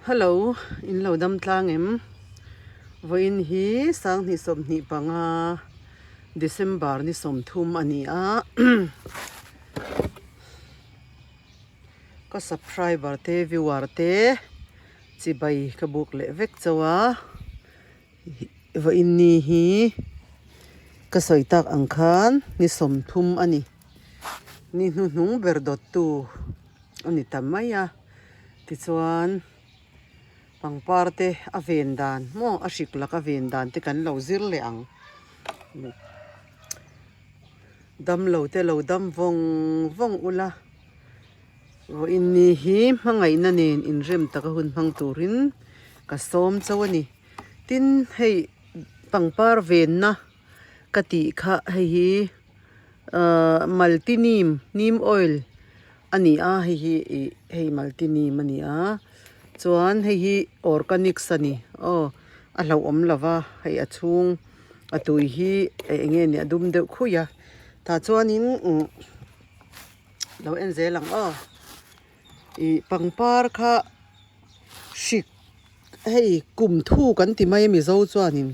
Hello, in lo dam tlang em? Vawiin hi sanghnih 25 December ni 30 a ni a. Ka subscriber te viewer te chibai ka buk leh vek chauh a. Vawiin ni hi ka sawi tak ang khan ni 30 a ni. Ni hnuhnung ber dawttu. A ni ta mai a, tichuan pangpar te a ven dan maw a hrik lak a ven dan te kan lo zir leh ang. Damlo te lo dam vawng vawng ula, vawiin ni hi hmangaihna nen inrem taka hun hmang turin ka sawm chauh a ni. Tin hei pangpar venna ka tih kha hei hi. Ahh multi neem neem oil a ni a hei hi ih hei multi neem a ni a chuan hei hi organics a ni aw a hlauhawm lo va hei a chhung a tui hi eng nge ni a dum deuh khui a tah chuanin umm lo en zel ang aw ih pangpar kha hrik. Hei kum thu kan ti mai a Mizo chuanin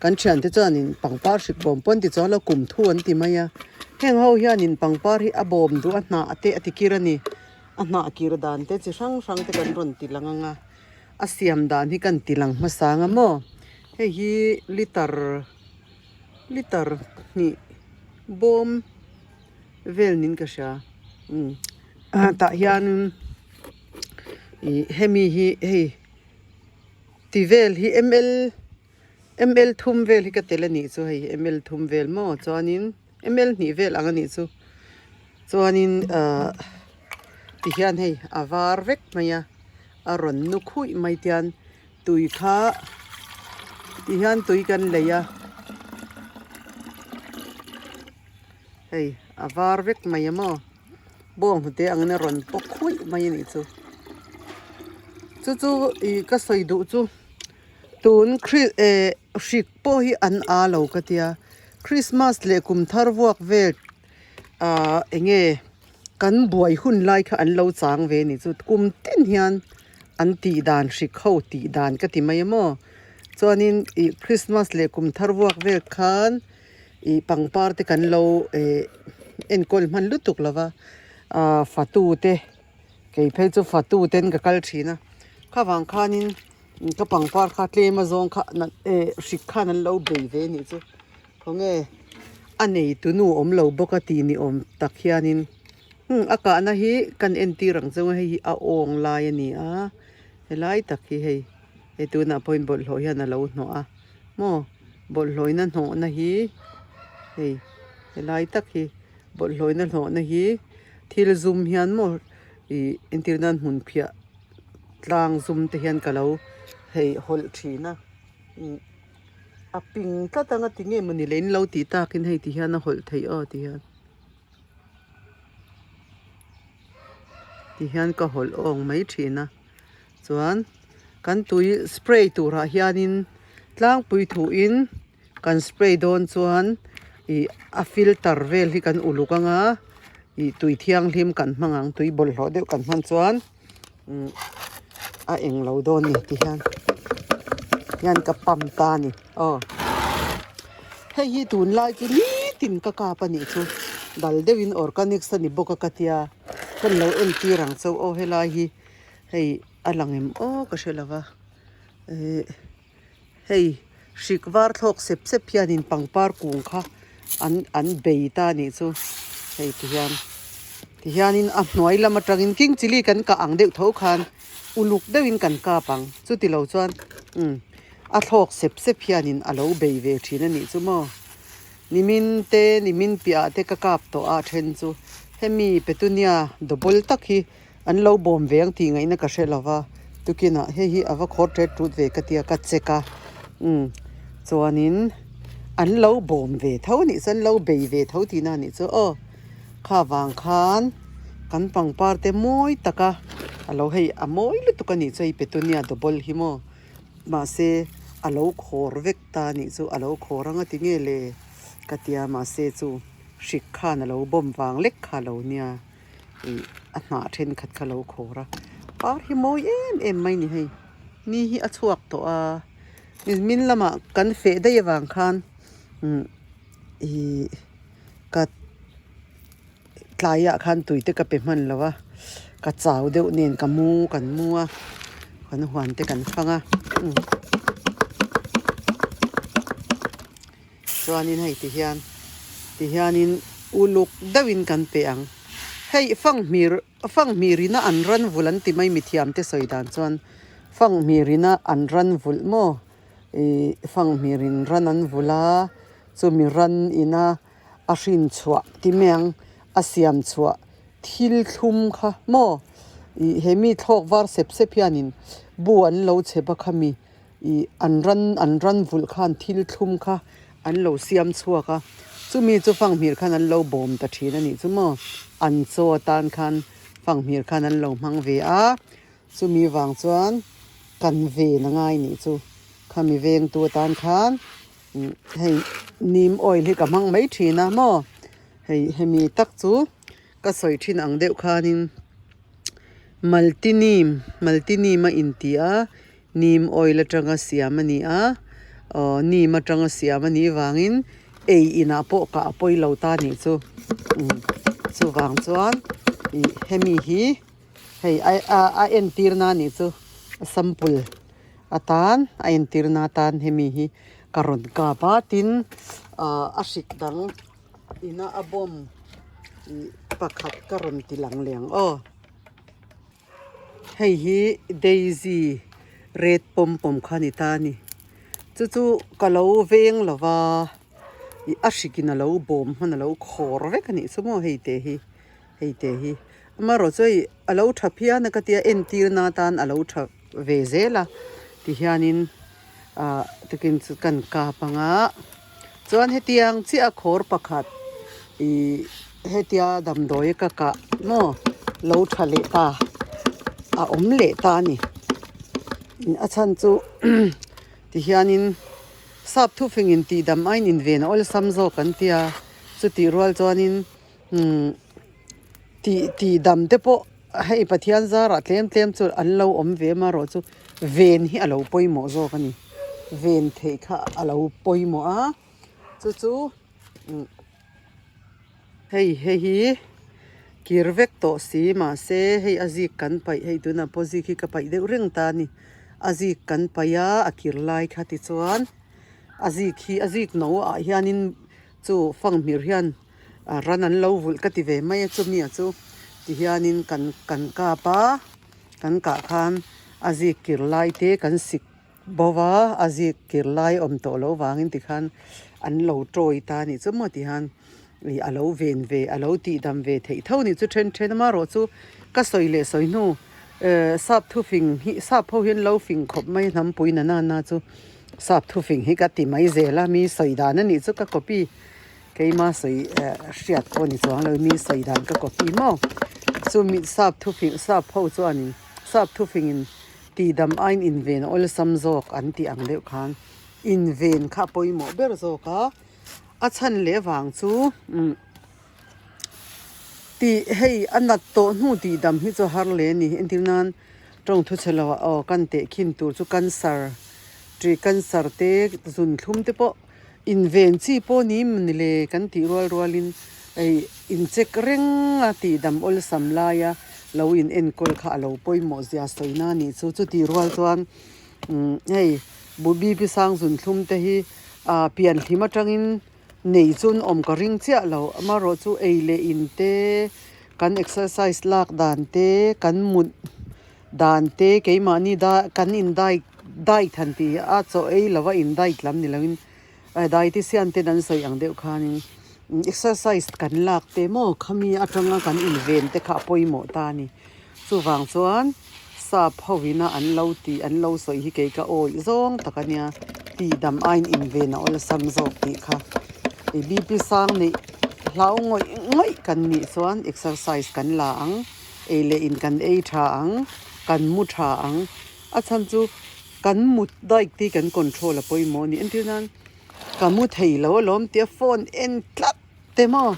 kan thiante chuanin pangpar hrik bawm pawh an ti chuang lo kum thu an ti mai a heng ho hianin pangpar hi a bawm duh a hnah te a ti kir a ni a hnah kir dan te chi hrang hrang te kan rawn ti lang ang a a siam dan hi kan ti lang hmasa ang a maw hei hi liter liter hnih bawm vel niin ka hria umm tah hianin. Ih hemi hi hei ti vel hi ml ml thum vel hi ka tel a nih chu hei ml thum vel maw chuanin ml hnih vel ang a nih chu chuanin ahh ti hian hei a var vek mai a a rawn nu khuih mai tian tui kha ti hian tui kan lei a hei a var vek mai a maw. Bawng hnute angin a rawn pawk khuih mai a nih chu. Chu chu ih ka sawi duh chu tun kri eh hrik pawh hi an a lo ka tia Christmas leh kum thar vuak vel ah eng nge kan buai hun lai kha an lo chang ve a nih chu kum tin hian an tih dan hrik ho tih dan ka ti mai a maw chuanin ih Christmas leh kum thar vuak vel khan. Ih pangpar te kan lo eh enkawl hman lutuk lo va ah fatu te kei phei chu fatu ten ka kal thin a kha vang khanin ka pangpar kha tlem a zawng kha eh hrik khan an lo bei ve a nih chu khawnge a nei tu nu awm lo bawk a tih ni awm tak hianin hmm a kahna hi kan entir ang chu hei hi a awng lai a ni a helai tak hi hei hei tunah pawhin bawlhhlawh hian a lo hnawh a maw. Bawlhhlawhna hnawhna hi hei helai tak hi bawlhhlawhna hnawhna hi thil zum hian maw ih entir nan hmun phiah tlang zum te hian ka lo hei hawlh thin a ih a ping tlat anga tinge mawni le in lo tih takin hei ti hian a hawlh theih aw ti hian. Ti hian ka hawlh awng mai thin a chuan kan tui spray turah hianin tlangpui thuin kan spray dawn chuan ih a filter vel hi kan uluk anga ih tui thianghlim kan hmang ang tui bawlhhlawh deuh kan hman chuan umm a eng lo dawn a ni ti hian hian ka pump ta a ni aw hei hi tunlai chu nitin ka kap a nih chu dal deuhin organic a ni bawk a ka tia ka lo entir ang chauh aw helai hi hei a lang em aw ka hre lo va ehh. Hei hrik var thlawk sep sep hianin pangpar kung kha an an bei ta a nih chu hei ti hian ti hianin a hnuai lam atangin king chilli kan kah ang deuh tho khan uluk deuhin kan kap ang chuti lo chuan umm a thlawk sep sep hianin a lo bei ve thin a nih chu maw nimin te nimin piah ah te ka kap tawh a then chu hemi petunia double tak hi. An lo bawm ve ang tih ngaihna ka hre lo va, tukinah hei hi a va khawr ṭet ṭut ve ka tia ka check a, umm chuanin an lo bawm ve tho a nih chuan an lo bei ve tho tihna a nih chu aw kha vang khan kan pangpar te mawi taka a lo hei a mawi lutuk a nih chu hei petunia double hi maw mahse a lo khawr vek ta a nih chu a lo khawr ang a ti nge le ka tia mahse chu hrik khan a lo bawm vang lek kha a lo nia. Ih a hnah thenkhat kha lo khawr a par hi mawi em em mai ni hei. Ni hi a chhuak tawh a, min lamah kan feh daih avang khan ihh ka tlaiah khan tui te ka pe hman lo a, ka chau deuh nen ka mu kan mu a, kan huan te kan fang a chuanin hei ti hian ti hianin uluk deuhin kan pe ang hei fanghmir Fanghmirina an ran vulh an ti mai mithiam te sawi dan chuan fanghmirina an ran vulh maw ih fanghmirin ran an vulh a chumi ran ina a hrin chhuah ti mai ang a siam chhuah thil thlum kha maw ih he mi thlawk var sep sep hianin bu an lo chhe bawk a mi ih an ran an ran vulh khan thil thlum kha an lo siam chhuak a chumi chu fanghmir khan an lo bawm ta thin a nih chu maw an chaw atan khan fanghmir khan an lo hmang ve a chumi vang chuan kan ven a ngai nih chu khami vengtu atan khan hei neem oil hi ka hmang mai thin a maw hei hemi tak chu ka sawi thin ang deuh khanin maltineem maltineem a inti a. Neem oil atanga siam a ni a, aw neem atanga siam a nih vangin ei inah pawh kah a pawi lo ta nih chu umm chuvang chuan ih hemi hi hei a a entir na nih chu a sample atan a entir na atan hemi hi ka rawn kap a tin ah a hrik dang ina a bawm ih pakhat ka rawn ti lang leh ang aw. Hei hi daisy red pawm pawm kha a ni ta a ni chu chu ka lo veng lo va ih a hrikin a lo bawm hman a lo khawr vek a nih chu maw hei te hi hei te hi amaherawhchu hei a lo tha phian a ka tia entir na atan a lo tha ve zel a tihianin ah tukin chu kan kap ang a chuan hetiang chiah a khawr pakhat ih hetia damdawi ka kah maw lo tha leh ta a awm leh ta a ni a chhan chu tihianin sap thufing in tih dam aiin inven a awlsam zawk an tia chutih rual chuanin umm tih tih dam te pawh hei Pathian zarah tlem tlem chu an lo awm ve amaherawh chu ven hi a lo pawimawh zawk a ni ven theih kha a lo pawimawh a chu chu umm hei hei hi kir vek tawh si mahse hei a zik kan paih hei tunah pawh zik hi ka paih deuh reng ta a ni a zik kan paih a a kir lai kha tichuan a zik hi a zik no ah hianin chu fanghmir hian. a ran an lo vulh ka ti ve mai a chumi ah chu tihianin kan kan kap a kan kah khan a zik kir lai te kan sik bo va a zik kir lai awm tawh loh vangin tikhan an lo tawi ta a nih chu maw tihian ih a lo ven ve a lo tih dam ve theih tho a nih chu then then amaherawh chu ka sawi leh sawi hnu eh sap thufing hi sap ho hian lo fing khawp mai a hnampui na nana chu sap thufing hi ka ti mai zel a mi sawi dan a nih chu ka copy. Keima sawi hriat pawh ni chuang lo mi sawi dan ka copy maw chumi sap thufing sap ho chuanin sap thufingin tihdam aiin inven a awlsam zawk an tih ang deuh khan inven kha a pawimawh ber zawk a a chhan leh vang chu umm tih hei a nat tawh hnu tihdam hi chu a har hle a ni entir nan tawng thu chhe lo ah aw kan tehkhin tur chu cancer ṭi cancer te zun thlum te pawh. Inven chi pawh ni ni le kan tih rual rualin hei incheck reng a tih dam awlsam laia lo in enkawl kha a lo pawimawh zia sawina a nih chu. Chutih rual chuan umm hei bubi pi sang zun thlum te hi ah pian hlim atangin nei chun awm ka ring chiah lo amaherawh chu ei leh in te kan exercise lak dan te kan mut Dan te keimahni da kan in dai dai than tih a chaw ei lova in dai tlam ni loin dietician ten an sawi ang deuh khanin exercise kan lak te maw khami atanga kan inven te kha a pawimawh ta a ni. Chuvang chuan sap ho ina an lo tih an lo sawi hi kei ka awih zawng tak a nia tihdam aiin inven a awlsam zawk tih kha i BP sang neih hlau ngawih ngawih kan nih chuan exercise kan la ang. Ei leh in kan ei tha ang, kan mu tha ang. A chhan chu kan mut daih te hi kan control a pawimawh a ni. Entir nan ka mu thei lo alawm tia phone en tlat te maw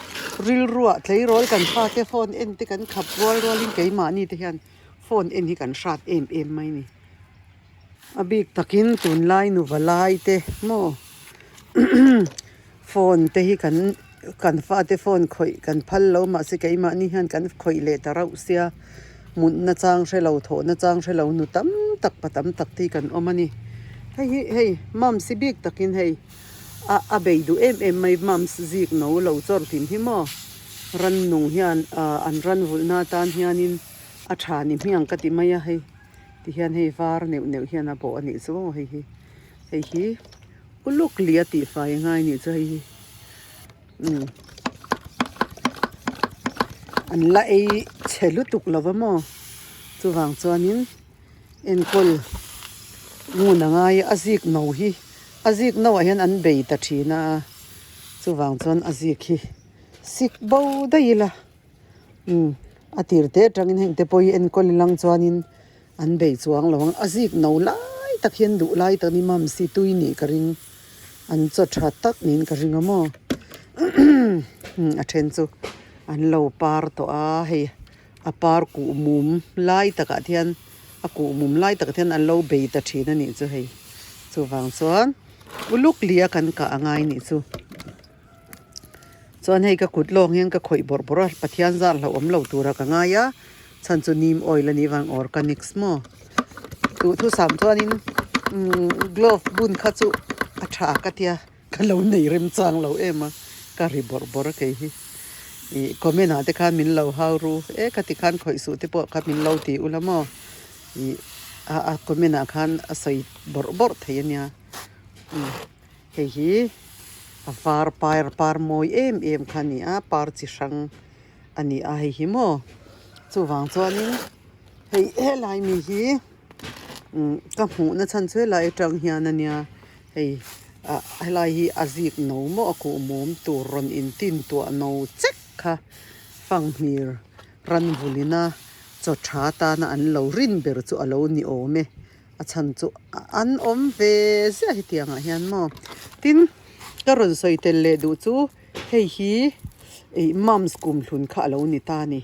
rilruah tleirawl kan fa te phone en te kan khap rual rualin keimahni te hian phone en hi kan hrat em em mai a ni. A bik takin tunlai nuva lai te maw phone te hi kan kan fate phone khawih kan phal lo mahse keimahni hian kan khawih leh ta rauh sia mutna chang hre lo thawhna chang hre lo nu tam tak pa tam tak te hi kan awm a ni hei hi hei mums hi bik takin hei a a bei duh em em mai mums zik no lo chawr thin hi maw rannung hian ah an ran vulhna atan hianin a tha ni hmiang ka ti mai a hei. Tihian hei var neuh neuh hian a bawh a nih chu aw hei hi hei hi uluk lia tih fai a ngai a nih chu hei hi umm an la ei chhe lutuk lo va maw chuvang chuanin enkawl ngun a ngai a a zik no hi a zik no ah hian an bei ta thin a chuvang chuan a zik hi sik bo daih ila. Umm a tir te atangin heng te pawh hi enkawl ilang chuanin an bei chuang lo ang a zik no lai tak hian duh lai tak ni mam si tui nih ka ring an chaw tha tak niin ka ring a maw a then chu an lo par tawh a hei a par kuh mum lai takah te hian a kuh mum lai takah te hian an lo bei ta thin a nih chu hei chuvang chuan uluk lia kan kah a ngai nih chu. Chuan hei ka kut lawng hian ka khawih bawrh bawrh a, Pathian zar hlauhawm lo tura ka ngai a, chhan chu neem oil a nih vang organics maw. Duhthusam chuanin umm glove bun kha chu a tha ka tia ka lo nei remchang lo em a, ka ri bawrh bawrh a kei hi. Ih comment ah te khan min lo hau ru e ka ti khan khawih suh te pawh kha min lo ti ula maw ih a comment ah khan a sawi bawrh bawrh thei a nia umm. Hei hi a var par par mawi em em kha a ni a par chi hrang a ni a hei hi maw chuvang chuanin hei helai mi hi umm ka hmuhna chhan chu helai atang hian a nia hei ah helai hi a zik no maw a kuh mum tur rawn in tin tuah no chek kha fanghmir ranvulina chaw tha tana an lo rin ber chu a lo ni awm e. A chhan chu an awm ve ziah hetiang ah hian maw tin ka rawn sawi tel leh duh chu hei hi ih mums kum hlun kha alo ni ta a ni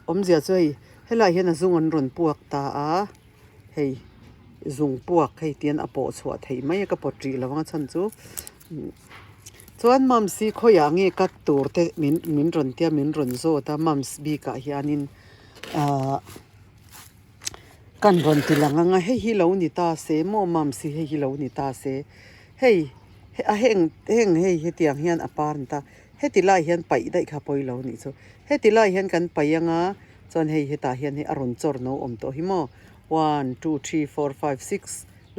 awmzia chu hei helaiah hian a zung an rawn puak ta a hei zung puak hei tian a pawh chhuah theih mai a ka pawt rih lo ang a chhan chu chuan mums hi khawiah nge cut tur te min min rawn tia min rawn zawt a mums bikah hianin ahh. Kan rawn ti lang ang a hei hi lo ni ta se maw mams hi hei hi lo ni ta se hei a heng heng hei hetiang hian a par ni ta heti lai hian paih daih kha pawi lo nih chu heti lai hian kan paih ang a chuan hei hetah hian hei a rawn chawr no awm tawh hi maw one two three four five six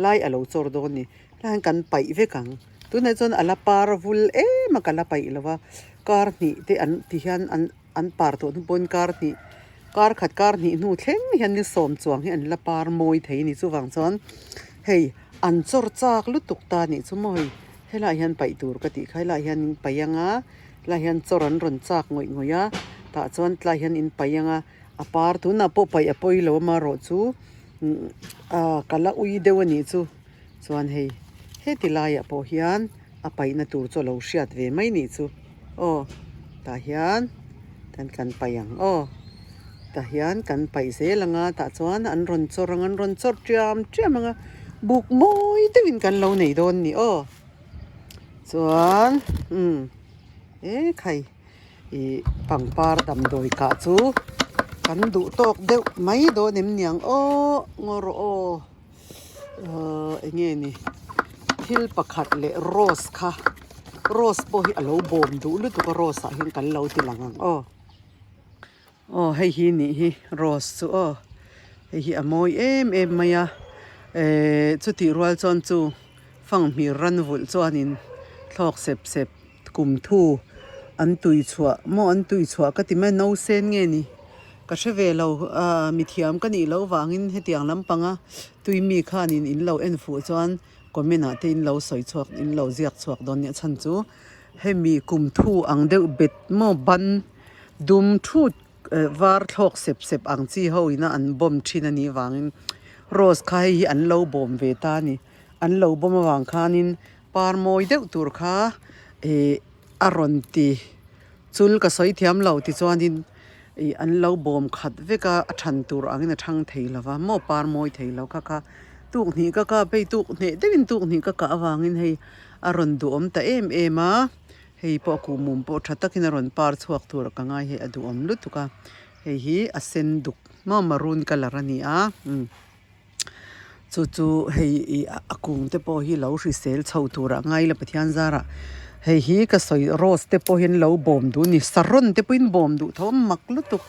lai a lo chawr dawn a ni helai hian kan paih vek ang tunah chuan a la par vul em a ka la paih lo va kar hnih te an ti hian an. An par tawh hnu pawn kar hnih kar khat kar hnih hnu thleng hian ni sawm chuang hi an la par mawi thei a ni chuvang chuan hei an chawr chak lutuk ta anih chu maw hei helaiah hian paih tur ka tih kha helaiah hian in paih ang a helaiah hian chawr an rawn chak ngawih ngawih a tah chuan tlaiah hian in paih ang a a par tunah pawh paih a pawi lo amaherawh chu ah ka la ui deuh anih chu chuan hei heti laiah pawh hian a paihna tur chu a lo hriat ve mai nih chu aw tah hian kan kan paih ang aw tah hian kan paih zel ang a tah chuan an rawn chawr ang an rawn chawr tiam tiam ang a buk mawi deuhin kan lo nei dawn a ni aw chuan umm e khai ih pangpar damdawi kah chu kan duh tawk deuh mai dawn em niang aw ngaw rawh aw. Ahh eng nge ni thil pakhat leh rose kha rose pawh hi a lo bawm duh lutuk a rose ah hian kan lo ti lang ang aw aw hei hi nih hi rose chu aw hei hi a mawi em em mai a ehh chutih rual chuan chu fanghmir ran vulh chuanin thlawk sep sep kum thu an tui chhuah maw an tui chhuah ka ti mai a no sen nge ni. Ka hre ve lo, aaa mithiam ka nih loh vangin hetiang lampanga tui mi khanin in lo en fuh chuan comment ah te in lo sawi chhuak in lo ziak chhuak dawn nia chhan chu hemi kum thu ang deuh bet maw ban dum thut var thlawk sep sep ang chi ho ina an bawm thin a nih vangin rose kha hei hi an lo bawm ve ta a ni an lo bawm avang khanin par mawi deuh tur kha ih a rawn ti. Chul ka sawi thiam lo tichuanin ih an lo bawm khat vek a, a than tur angin a thang thei lo va, maw par mawi thei lo kha kha. Tuk hnih ka kap hei tuk hneh deuhin tuk hnih ka kah avangin hei a rawn duhawm ta em em a hei pawh a kuhmum pawh tha takin a rawn par chhuak tur ka ngai hei a duhawm lutuk a hei hi a sen duk maw maroon colour a ni a umm chu chu hei ih a kung te pawh hi lo hrisel chho tur ah ngai ila Pathian zarah hei hi ka sawi rose te pawh hian lo bawm duh a ni saron te pawhin bawm duh tho a mak lutuk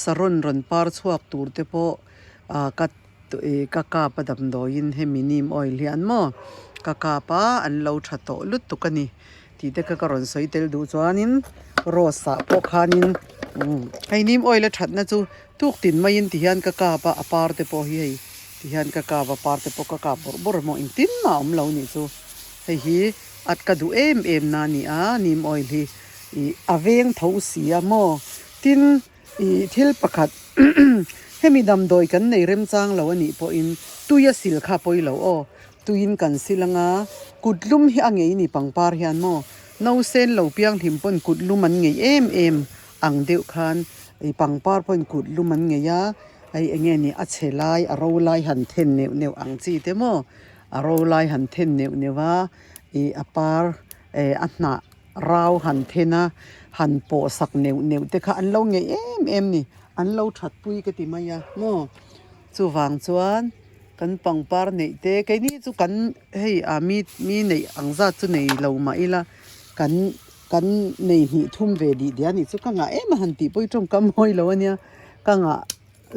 saron rawn par chhuak tur te pawh ah ka. Ka kap a damdawiin hemi neem oil hi an maw ka kap a an lo tha tawh lutuk a ni tih te kha ka rawn sawi tel duh chuanin rose ah pawh khanin hei neem oil a thatna chu tuk tin maiin ti hian ka kap a a par te pawh hi hei ti hian ka kap a par te pawh ka kap bawrh bawrh maw engtin mah a awm lo nih chu hei hi at ka duh em em na a ni a neem oil hi ih a veng tho si a maw tin. Ih thil pakhat hemi damdawi kan nei remchang lo a nih pawhin tui a sil kha pawi lo aw, tuiin kan sil anga kut lum hi a ngei ni pangpar hian maw nausen lo pianghlim pawn kut lum an ngei em em ang deuh khan ih pangpar pawhin kut lum an ngei a, hei eng nge ni a chhe lai a ro lai han then neuh neuh ang chi te maw a ro lai han then neuh neuh a ih a par eh a hnah. Rau han then a, han pawh sak neuh neuh te kha an lo ngeih em em ni, an lo that pui ka ti mai a maw. Chuvang chuan kan pangpar neih te keini chu kan hei a mi mi neih ang zat chu nei lo mah ila kan kan nei hnih thum ve dih diah a nih chu ka ngah em a han tih pawh hi tawngkam mawi lo a nia ka ngah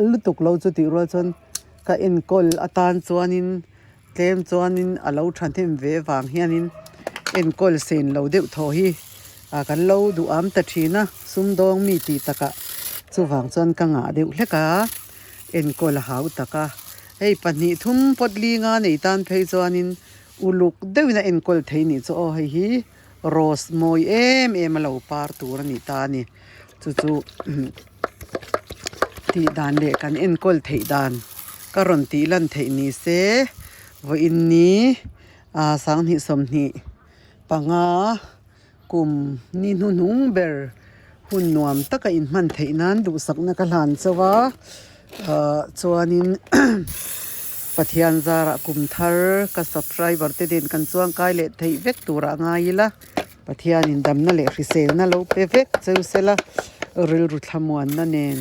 lutuk lo chu tih rual chuan ka enkawl atan chuanin. Tlem chuanin a lo thahnem ve vang hianin enkawl sen lo deuh thaw hi ah kan lo duh am ta thin a, sumdawng mi tih takah chuvang chuan ka ngah deuh hlek a, enkawl a hau tak a. Hei pahnih thum pawt linga nei tan phei chuanin uluk deuhin a enkawl thei nih chu aw hei hi rose mawi em em a lo par tur a nih ta a ni. Chu chu tih dan leh kan enkawl theih dan ka rawn tih lan theih ni se vawiin ni ah sanghnih sawmhnih panga kum ni hnuhnung ber hun nuam taka inhman theih nan duhsakna ka hlan chauh a ah chuanin Pathian zarah kum thar ka subscriber te nen kan chuangkai leh theih vek turah ngai ila. Pathianin damna leh hriselna lo pe vek cheu sela, rilru thlamuanna nen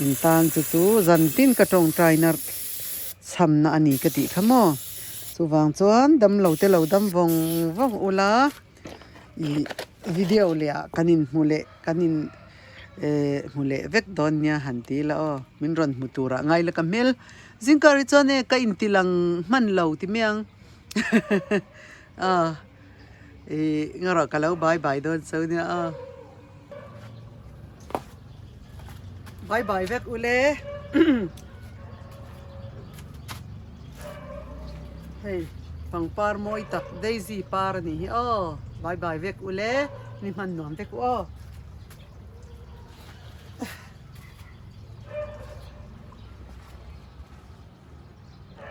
in tan chu chu zantin ka tawngtaina chhamna a ni ka tih kha maw. Chuvang chuan damlo te lo dam vawng vawng ula, ih video leh ah kan inhmu leh kan in eh hmu leh vek dawn nia han ti ila aw, min rawn hmu turah ngai la ka hmel zingkar hi chuan e ka intilang hman lo ti mai ang aw. Ih nga rawh ka lo bye bye dawn cho nia aw. Bye bye vek ule. Hei pangpar mawi tak daisy par a nih hi aw. Bye bye vek ule ni hman nuam vek u aw.